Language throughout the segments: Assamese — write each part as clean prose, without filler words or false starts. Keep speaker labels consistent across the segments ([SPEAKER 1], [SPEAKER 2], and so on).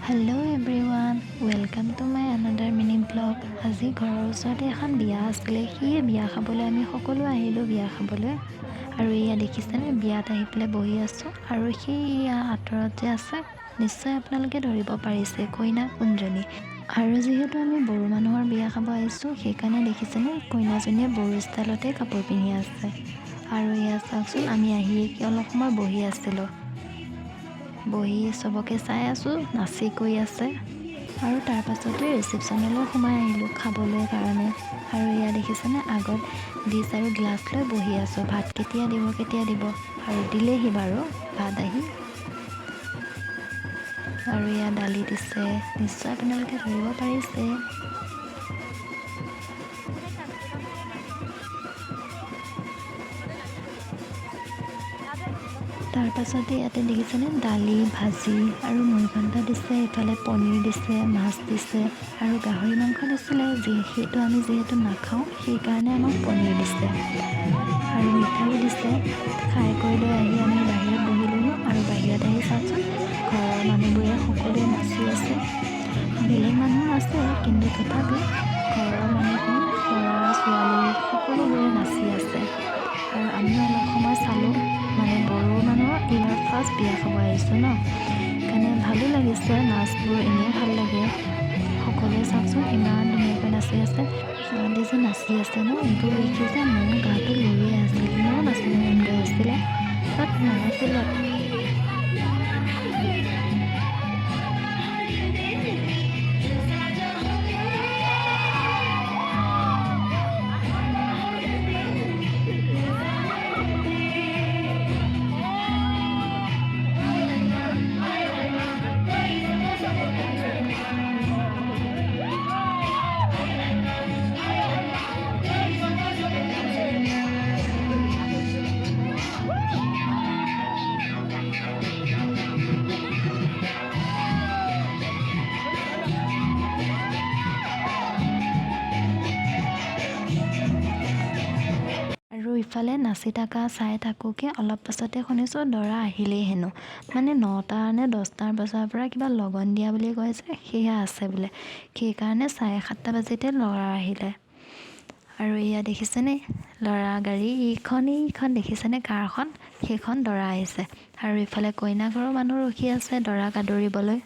[SPEAKER 1] Hello everyone, welcome to my another mini vlog. আজি ঘৰৰ ওচৰতে এখন বিয়া আছিলে। সেয়ে বিয়া খাবলৈ আমি সকলো আহিলোঁ বিয়া খাবলৈ। আৰু এয়া দেখিছেনে, বিয়াত আহি পেলাই বহি আছোঁ। আৰু সেইয়া আঁতৰত যে আছে, নিশ্চয় আপোনালোকে ধৰিব পাৰিছে কইনা কোনজনী। আৰু যিহেতু আমি বড়ো মানুহৰ বিয়া খাব আহিছোঁ, সেইকাৰণে দেখিছেনে কইনাজনীয়ে বড়ো ষ্টাইলতে কাপোৰ পিন্ধি আছে। আৰু এয়া চাওকচোন, আমি আহি অলপ সময় বহি আছিলোঁ। বহি চবকে চাই আছোঁ, নাচি কৰি আছে। আৰু তাৰ পাছতে ৰিচিপশ্যনলৈ সোমাই আহিলোঁ খাবলৈ কাৰণে। আৰু এয়া দেখিছেনে, আগত ডিছ আৰু গ্লাছ লৈ বহি আছোঁ, ভাত কেতিয়া দিব, কেতিয়া দিব। আৰু দিলেহি বাৰু ভাত আহি। আৰু এয়া দালি দিছে, নিশ্চয় আপোনালোকে ধৰিব পাৰিছে। তাৰ পাছতে ইয়াতে দেখিছেনে, দালি, ভাজি আৰু মুড়ি দিছে। ইফালে পনীৰ দিছে, মাছ দিছে আৰু গাহৰি মাংস দিছিলে। সেইটো আমি যিহেতু নাখাওঁ, সেইকাৰণে আমাক পনীৰ দিছে আৰু মিঠাইও দিছে। খাই কৰি লৈ আহি আমি বাহিৰত বহিলোঁহি। আৰু বাহিৰত আহি চাওকচোন, ঘৰৰ মানুহবোৰে সকলোৱে নাচি আছে। বেলেগ মানুহ আছে, কিন্তু তথাপি ঘৰৰ মানুহখিনি, ল'ৰা ছোৱালী সকলোবোৰে নাচি আছে। আৰু আমিও অলপ সময় চালোঁ। মানে বড়ো মানুহৰ এইবাৰ ফাৰ্ষ্ট বিয়া খাব আহিছোঁ ন, সেইকাৰণে ভালো লাগিছে। নাচবোৰ এনেও ভাল লাগে। সকলোৱে চাওকচোন, ইমান ধুনীয়াকৈ নাচি আছে। সিহঁতে যে নাচি আছে ন, এইবোৰ দেখি যে মোৰ গাটো লৰিয়ে আছিল। মোৰো নাচিব মন গৈ আছিলে, বাট নানাচিলোঁ। আৰু ইফালে নাচি থকা চাই থাকোঁতে অলপ পাছতে শুনিছোঁ দৰা আহিলেই হেনো। মানে 9টা নে 10টা বজাৰ পৰা কিবা লগন দিয়া বুলি কয় যে, সেয়া আছে বোলে। সেইকাৰণে 7:30 বাজিতে ল'ৰা আহিলে। আৰু এয়া দেখিছেনে ল'ৰা গাড়ী এইখন, এইখন দেখিছেনে কাৰখন, সেইখন দৰা আহিছে। আৰু ইফালে কইনা ঘৰৰ মানুহ ৰখি আছে দৰাক আদৰিবলৈ।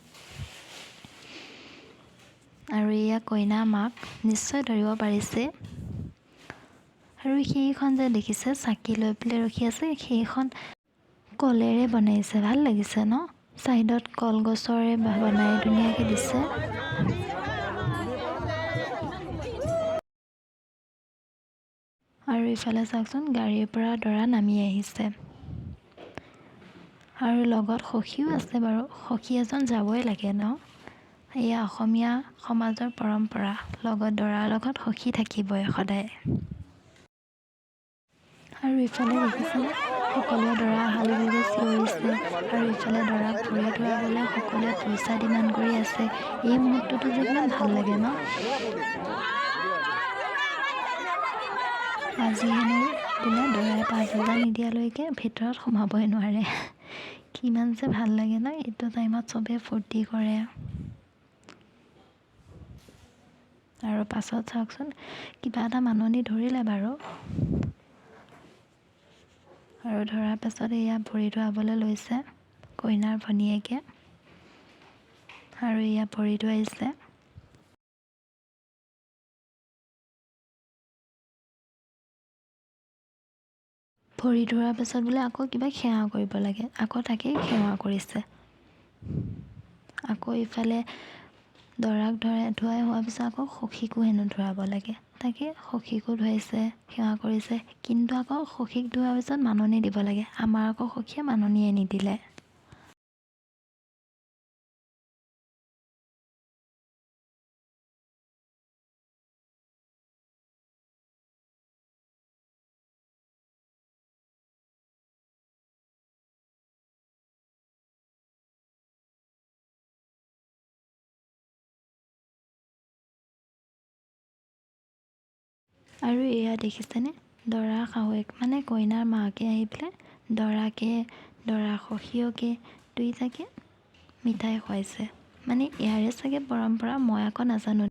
[SPEAKER 1] আৰু এয়া কইনা মাক, নিশ্চয় ধৰিব পাৰিছে। আৰু সেইখন যে দেখিছে চাকি লৈ পেলাই ৰখি আছে, সেইখন কলেৰে বনাইছে। ভাল লাগিছে ন? ছাইডত কলগছৰে বনাই ধুনীয়াকৈ দিছে। আৰু ইফালে চাওকচোন, গাড়ীৰ পৰা দৰা নামি আহিছে আৰু লগত সখীও আছে বাৰু। সখী এজন যাবই লাগে ন, এয়া অসমীয়া সমাজৰ পৰম্পৰা। লগত দৰাৰ লগত সখী থাকিবই সদায়। আৰু ইফালে দেখিছেনে, সকলোৱে দৰা অহাৰ লগে লগে চিঞৰিছে। আৰু ইফালে দৰাক ভৰি ধুৱাবলৈ সকলোৱে পইচা ডিমাণ্ড কৰি আছে। এই মুহূৰ্তটো যে কিমান ভাল লাগে ন। আজি হেনো বোলে দৰাই 5000 নিদিয়ালৈকে ভিতৰত সোমাবই নোৱাৰে। কিমান যে ভাল লাগে ন, এইটো টাইমত চবেই ফূৰ্তি কৰে। আৰু পাছত চাওকচোন, কিবা এটা মাননি ধৰিলে বাৰু। আৰু ধৰাৰ পাছত এয়া ভৰি ধুৱাবলৈ লৈছে কইনাৰ ভনীয়েকে। আৰু এয়া ভৰি ধুৱাইছে। ভৰি ধোৱাৰ পাছত বোলে আকৌ কিবা সেৱা কৰিব লাগে, আকৌ তাকেই সেৱা কৰিছে। আকৌ ইফালে দৰাক ধুৱাই হোৱাৰ পিছত আকৌ সখীকো হেনো ধুৱাব লাগে, তাকে সখীকো ধুৱাইছে, সেৱা কৰিছে। কিন্তু আকৌ সখীক ধোৱাৰ পিছত মাননি দিব লাগে, আমাৰ আকৌ সখীয়ে মাননিয়ে নিদিলে। আৰু এয়া দেখিছেনে, দৰা শাহুৱেক মানে কইনাৰ মাকে আহি পেলাই দৰাকে, দৰা সখীয়কে দুইটাকে মিঠাই খুৱাইছে। মানে ইয়াৰে চাগে পৰম্পৰা, মই আকৌ নাজানো।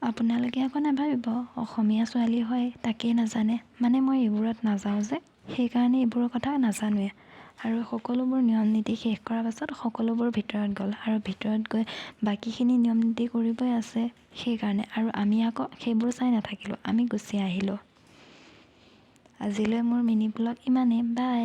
[SPEAKER 1] আপোনালোকে আকৌ নাভাবিব, অসমীয়া ছোৱালী হয় তাকেই নাজানে। মানে মই এইবোৰত নাযাওঁ যে, সেইকাৰণে এইবোৰৰ কথা নাজানোৱে। আৰু সকলোবোৰ নিয়ম নীতি শেষ কৰাৰ পাছত সকলোবোৰ ভিতৰত গ'ল আৰু ভিতৰত গৈ বাকীখিনি নিয়ম নীতি কৰিবই আছে সেইকাৰণে। আৰু আমি আকৌ সেইবোৰ চাই নাথাকিলোঁ, আমি গুচি আহিলোঁ। আজিলৈ মোৰ মিনি ব্লগ ইমানেই। বাই।